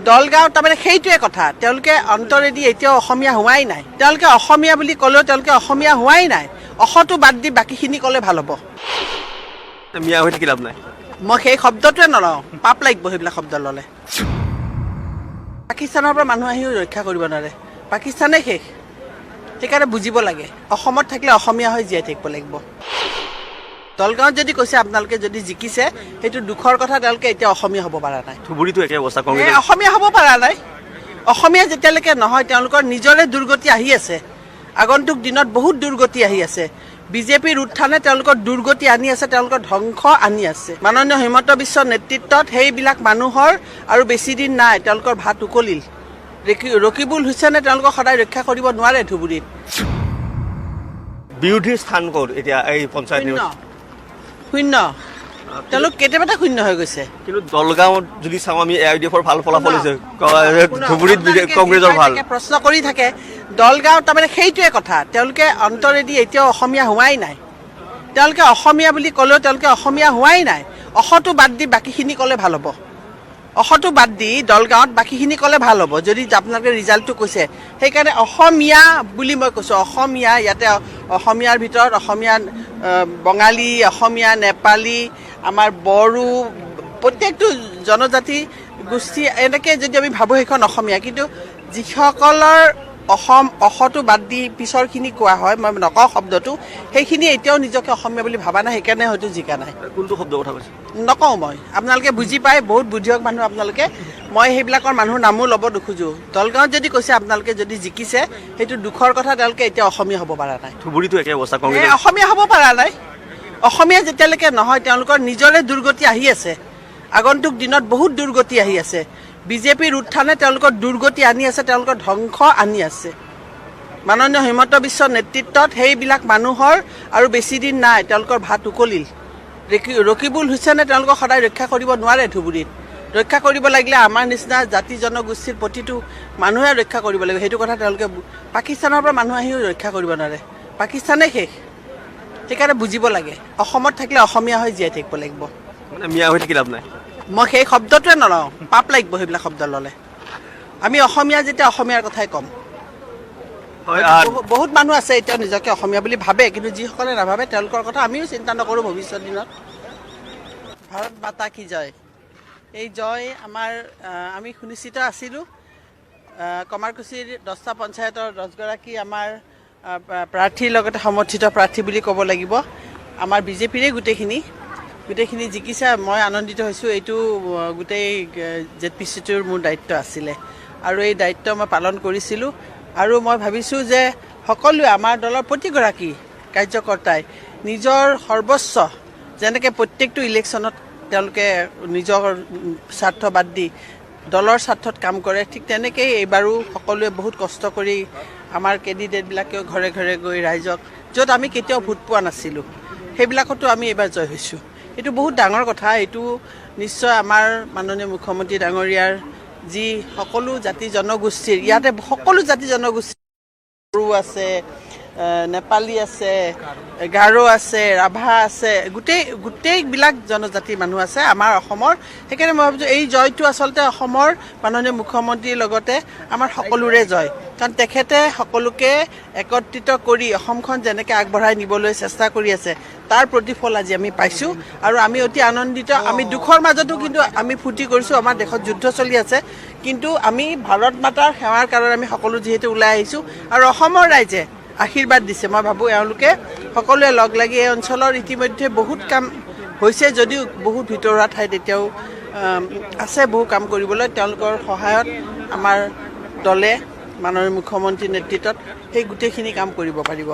দলগাঁও তাৰমানে সেইটোৱে কথা। তেওঁলোকে অন্তৰেদি এতিয়াও অসমীয়া হোৱাই নাই। তেওঁলোকে অসমীয়া বুলি ক'লেও তেওঁলোকে অসমীয়া হোৱাই নাই। অসটো বাদ দি বাকীখিনি ক'লে ভাল হ'ব। মিয়া হৈ থাকি লাভ নাই। মই সেই শব্দটোৱে নলওঁ, পাপ লাগিব সেইবিলাক শব্দ ল'লে। পাকিস্তানৰ পৰা মানুহ আহিও ৰক্ষা কৰিব নোৱাৰে। পাকিস্তানে শেষ। সেইকাৰণে বুজিব লাগে, অসমত থাকিলে অসমীয়া হৈ জীয়াই থাকিব লাগিব। দলগাঁৱত যদি কৈছে আপোনালোকে যদি জিকিছে, সেইটো দুখৰ কথা। তেওঁলোকে এতিয়া অসমীয়া হ'ব পৰা নাই। ধুবুৰীতো একে অৱস্থা। এই কংগ্ৰেছ অসমীয়া হ'ব পৰা নাই। অসমীয়া যেতিয়ালৈকে নহয়, তেওঁলোকৰ নিজৰে দুৰ্গতি আহি আছে। আগন্তুক দিনত বহুত দুৰ্গতি আহি আছে। বিজেপিৰ উত্থানে তেওঁলোকৰ দুৰ্গতি আনি আছে, তেওঁলোকৰ ধ্বংস আনি আছে। মাননীয় হিমন্ত বিশ্বৰ নেতৃত্বত সেইবিলাক মানুহৰ আৰু বেছি দিন নাই। তেওঁলোকৰ ভাত উকলিল। ৰকিবুল হুছেইনে তেওঁলোকক সদায় ৰক্ষা কৰিব নোৱাৰে ধুবুৰীত। বিৰোধীৰ স্থান ক'ত এতিয়া এই পঞ্চায়ত শূন্য। নিৰ্বাচন? শূন্য। তেওঁলোক কেতিয়াবাতে শূন্য হৈ গৈছে। কিন্তু দলগাঁৱত যদি চাওঁ আমি, এ I D এফৰ ভাল ফলাফল হৈছে। শুনক, ধুবুৰীত আপোনালোকে কংগ্ৰেছৰ যি ভাল। থাকে প্ৰশ্ন কৰি থাকে। দলগাঁও তাৰমানে সেইটোৱে কথা। তেওঁলোকে অন্তৰেদি এতিয়াও অসমীয়া হোৱাই নাই। তেওঁলোকে অসমীয়া বুলি ক'লেও তেওঁলোকে অসমীয়া হোৱাই নাই। অসটো বাদ দি বাকীখিনি ক'লে ভাল হ'ব। অসটো বাদ দি দলগাঁৱত বাকীখিনি ক'লে ভাল হ'ব, যদি আপোনালোকে ৰিজাল্টটো কৈছে। সেইকাৰণে অসমীয়া বুলি মই কৈছোঁ। অসমীয়া, ইয়াতে অসমীয়াৰ ভিতৰত অসমীয়া বঙালী, অসমীয়া, নেপালী, আমাৰ বড়ো, প্ৰত্যেকটো জনজাতি গোষ্ঠী এনেকৈ যদি আমি ভাবোঁ, সেইখন অসমীয়া। কিন্তু যিসকলৰ অসম অসটো বাদ দি পিছৰখিনি কোৱা হয়, মই নকওঁ শব্দটো, সেইখিনি এতিয়াও নিজকে অসমীয়া বুলি ভবা নাই। সেইকাৰণে হয়তো জিকা নাই। কোনটো শব্দৰ কথা কৈছে? নকওঁ মই, আপোনালোকে বুজি পায়। বহুত বুদ্ধিয়ক মানুহ আপোনালোকে। মই সেইবিলাকৰ মানুহৰ নামো ল'ব নোখোজোঁ। দলগাঁৱত যদি কৈছে আপোনালোকে যদি জিকিছে, সেইটো দুখৰ কথা। তেওঁলোকে এতিয়া অসমীয়া হ'ব পৰা নাই। ধুবুৰীতো একে অৱস্থা। এই কংগ্ৰেছ অসমীয়া হ'ব পৰা নাই। অসমীয়া যেতিয়ালৈকে নহয়, তেওঁলোকৰ নিজৰে দুৰ্গতি আহি আছে। আগন্তুক দিনত বহুত দুৰ্গতি আহি আছে। বিজেপিৰ উত্থানে তেওঁলোকৰ দুৰ্গতি আনি আছে, তেওঁলোকৰ ধ্বংস আনি আছে। মাননীয় হিমন্ত বিশ্বৰ নেতৃত্বত সেইবিলাক মানুহৰ আৰু বেছি দিন নাই। তেওঁলোকৰ ভাত উকলিল। ৰকিবুল হুছেইনে তেওঁলোকক সদায় ৰক্ষা কৰিব নোৱাৰে ধুবুৰীত। ৰক্ষা কৰিব লাগিলে আমাৰ নিচিনা জাতি জনগোষ্ঠীৰ প্ৰতিটো মানুহে ৰক্ষা কৰিব লাগিব। সেইটো কথা তেওঁলোকে পাকিস্তানৰ পৰা মানুহ আহিও ৰক্ষা কৰিব নোৱাৰে। পাকিস্তানে শেষ। সেইকাৰণে বুজিব লাগে, অসমত থাকিলে অসমীয়া হৈ জীয়াই থাকিব লাগিব। মানে মিয়া হৈ থাকি লাভ নাই। মই সেই শব্দটোৱে নলওঁ, পাপ লাগিব সেইবিলাক শব্দ ল'লে। আমি অসমীয়া যেতিয়া অসমীয়াৰ কথাই ক'ম। হয়। বহুত মানুহ আছে এতিয়া নিজকে অসমীয়া বুলি ভাবে, কিন্তু যিসকলে নাভাবে তেওঁলোকৰ কথা আমিও চিন্তা নকৰোঁ ভৱিষ্যত দিনত। ভাৰত মাতা কি জয়! এই জয় আমাৰ আমি সুনিশ্চিত আছিলোঁ। কমাৰকুছিৰ 10টা পঞ্চায়তৰ 10গৰাকী আমাৰ প্ৰাৰ্থীৰ লগতে সমৰ্থিত প্ৰাৰ্থী বুলি ক'ব লাগিব, আমাৰ বিজেপিৰে গোটেইখিনি জিকিছে। মই আনন্দিত হৈছোঁ। এইটো গোটেই জেড পি চিটোৰ মোৰ দায়িত্ব আছিলে আৰু এই দায়িত্ব মই পালন কৰিছিলোঁ। আৰু মই ভাবিছোঁ যে সকলোৱে আমাৰ দলৰ প্ৰতিগৰাকী কাৰ্যকৰ্তাই নিজৰ সৰ্বস্ব যেনেকৈ প্ৰত্যেকটো ইলেকশ্যনত তেওঁলোকে নিজৰ স্বাৰ্থ বাদ দি দলৰ স্বাৰ্থত কাম কৰে, ঠিক তেনেকেই এইবাৰো সকলোৱে বহুত কষ্ট কৰি আমাৰ কেণ্ডিডেটবিলাকেও ঘৰে ঘৰে গৈ ৰাইজক, য'ত আমি কেতিয়াও ভোট পোৱা নাছিলোঁ, সেইবিলাকতো আমি এইবাৰ জয় হৈছোঁ। এইটো বহুত ডাঙৰ কথা। এইটো নিশ্চয় আমাৰ মাননীয় মুখ্যমন্ত্ৰী ডাঙৰীয়াৰ যি সকলো জাতি জনগোষ্ঠীৰ, ইয়াতে সকলো জাতি জনগোষ্ঠীৰ বড়ো আছে, নেপালী আছে, গাৰো আছে, ৰাভা আছে, গোটেইবিলাক জনজাতিৰ মানুহ আছে আমাৰ অসমৰ। সেইকাৰণে মই ভাবিছোঁ এই জয়টো আচলতে অসমৰ মাননীয় মুখ্যমন্ত্ৰীৰ লগতে আমাৰ সকলোৰে জয়। কাৰণ তেখেতে সকলোকে একত্ৰিত কৰি অসমখন যেনেকৈ আগবঢ়াই নিবলৈ চেষ্টা কৰি আছে, তাৰ প্ৰতিফল আজি আমি পাইছোঁ আৰু আমি অতি আনন্দিত। আমি দুখৰ মাজতো কিন্তু আমি ফূৰ্তি কৰিছোঁ। আমাৰ দেশত যুদ্ধ চলি আছে, কিন্তু আমি ভাৰত মাতাৰ সেৱাৰ কাৰণে আমি সকলো যিহেতু ওলাই আহিছোঁ আৰু অসমৰ ৰাইজে আশীৰ্বাদ দিছে, মই ভাবোঁ এওঁলোকে সকলোৱে লগ লাগি এই অঞ্চলৰ ইতিমধ্যে বহুত কাম হৈছে যদিও বহুত ভিতৰুৱা ঠাইত এতিয়াও আছে বহু কাম কৰিবলৈ। তেওঁলোকৰ সহায়ত আমাৰ দলে মাননীয় মুখ্যমন্ত্ৰীৰ নেতৃত্বত সেই গোটেইখিনি কাম কৰিব পাৰিব।